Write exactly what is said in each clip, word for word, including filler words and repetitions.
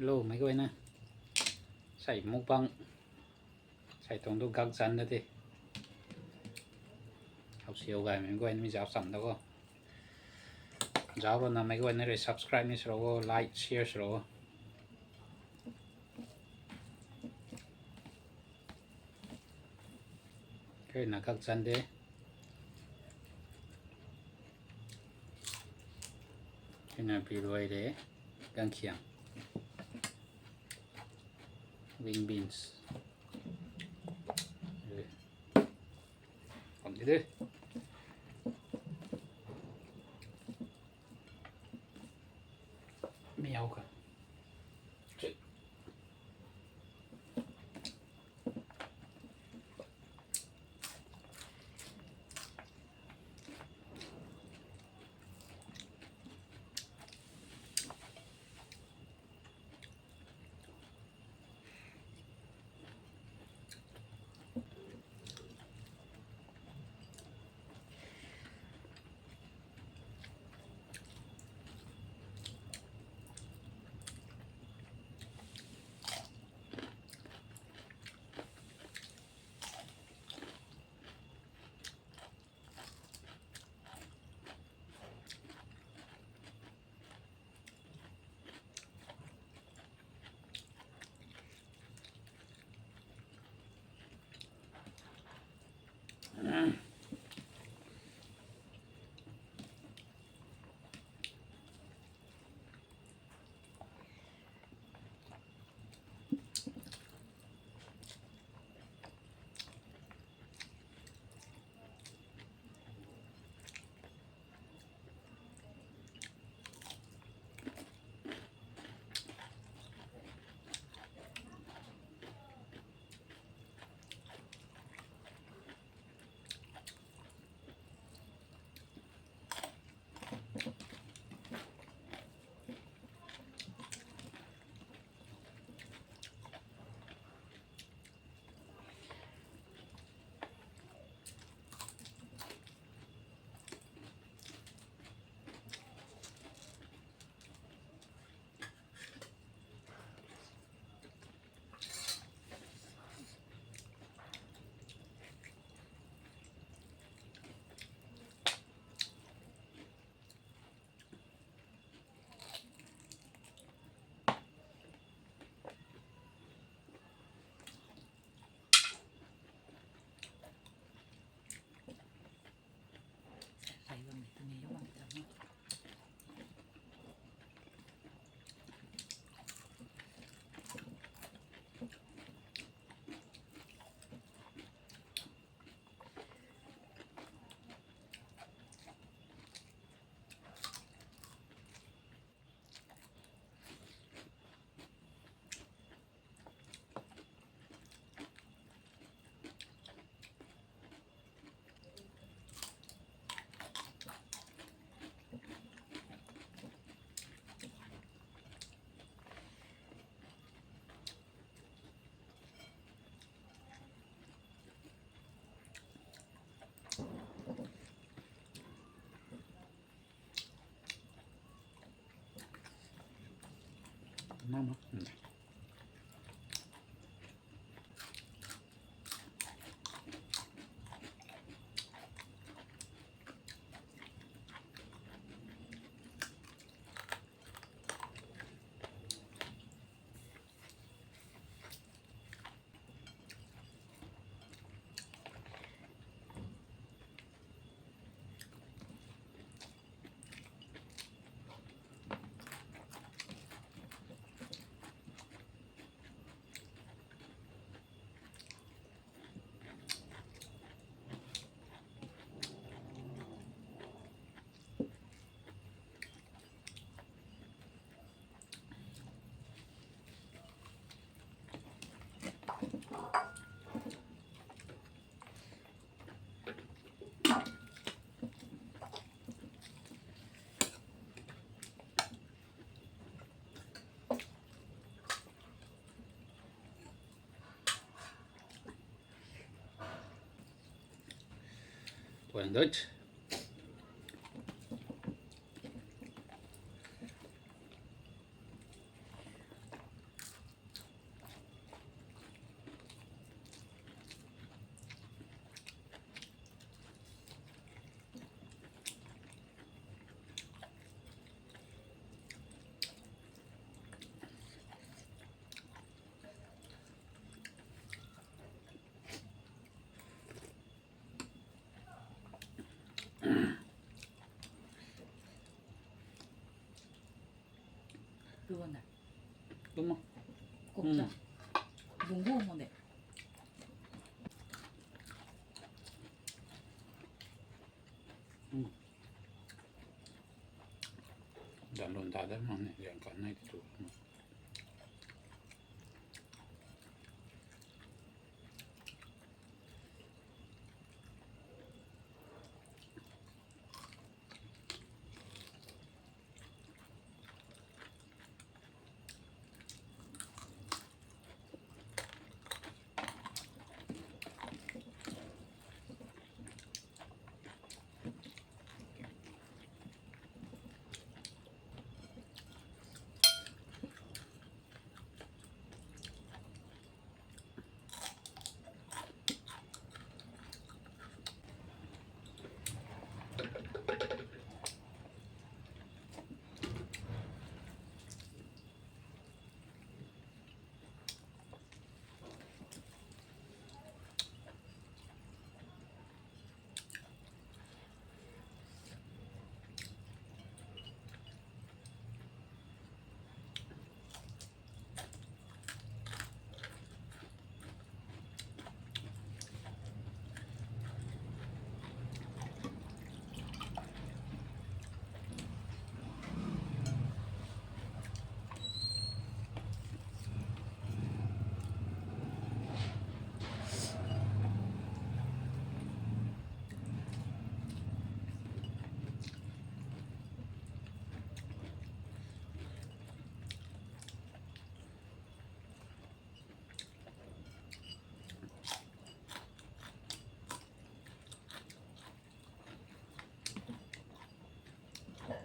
Hello meic guayna, sei mukbang sei tuang tu gak zan da the. Hau siu gaymei guayna mi zauc cham da kho. Zauc rana meic guayna rui subscribe ni sw ro o, like, share sw ro o. Kena gak zan de. Kena piruai de. Gangkhiang, green beans. Kam di de. Miau ka. Tuang dut. Kum na. Kum na. Kum na. Bunggu mo de. Dan lun ta de mang ni, liang kan nai tu.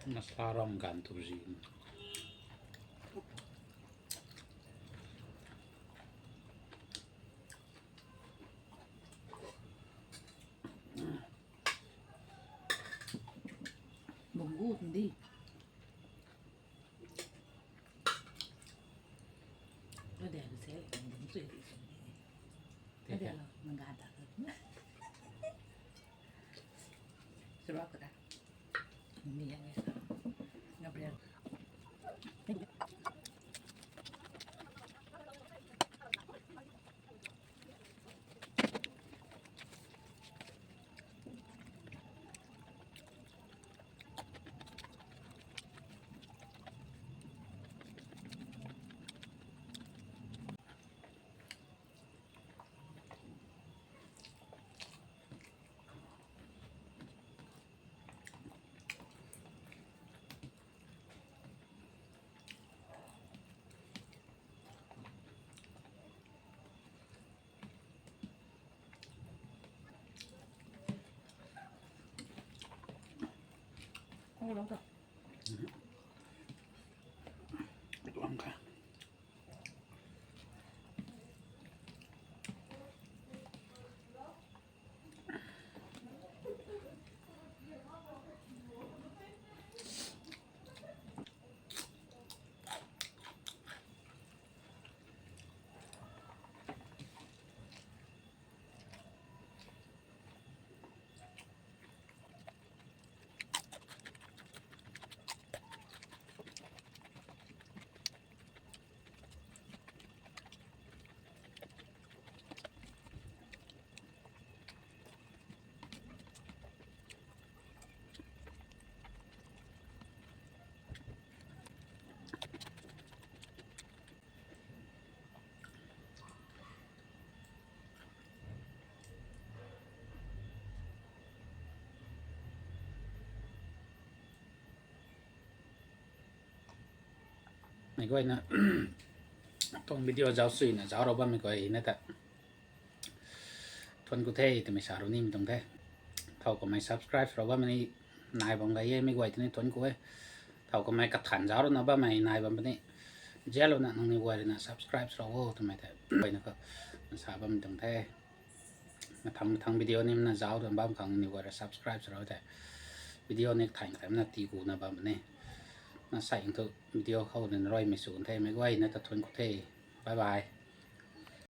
Masala ram ganv tu zi. Bunggu tuang di. Lo de, lo se, bunggu tui di. Lo de, lo, mangga ta. Sura ko ta. Ni ya ni. Gabriel. Mei guayna tuang video zauc suina zauc rou bammei guay na ta thuan ku the twmei sa rou nimei tuang the. Thow kamei subscribe rou bammei ni nai bam gay e, mei guay tini thuan ku e. Thow kamei kathan zauc rou na bammei nai bam puni, zianlouna nangniw guay rui na subscribe rou o twmei the guayna khou sa bammei tuang the. Mathang mathang video ni na zauc tuang bam khang ni guay rui subscribe rou the. Video ni thay thay na tii ku na bam puni. Na sa thu video khou na rui mei sw the, mei guayna ta thuan ku the. Bye bye.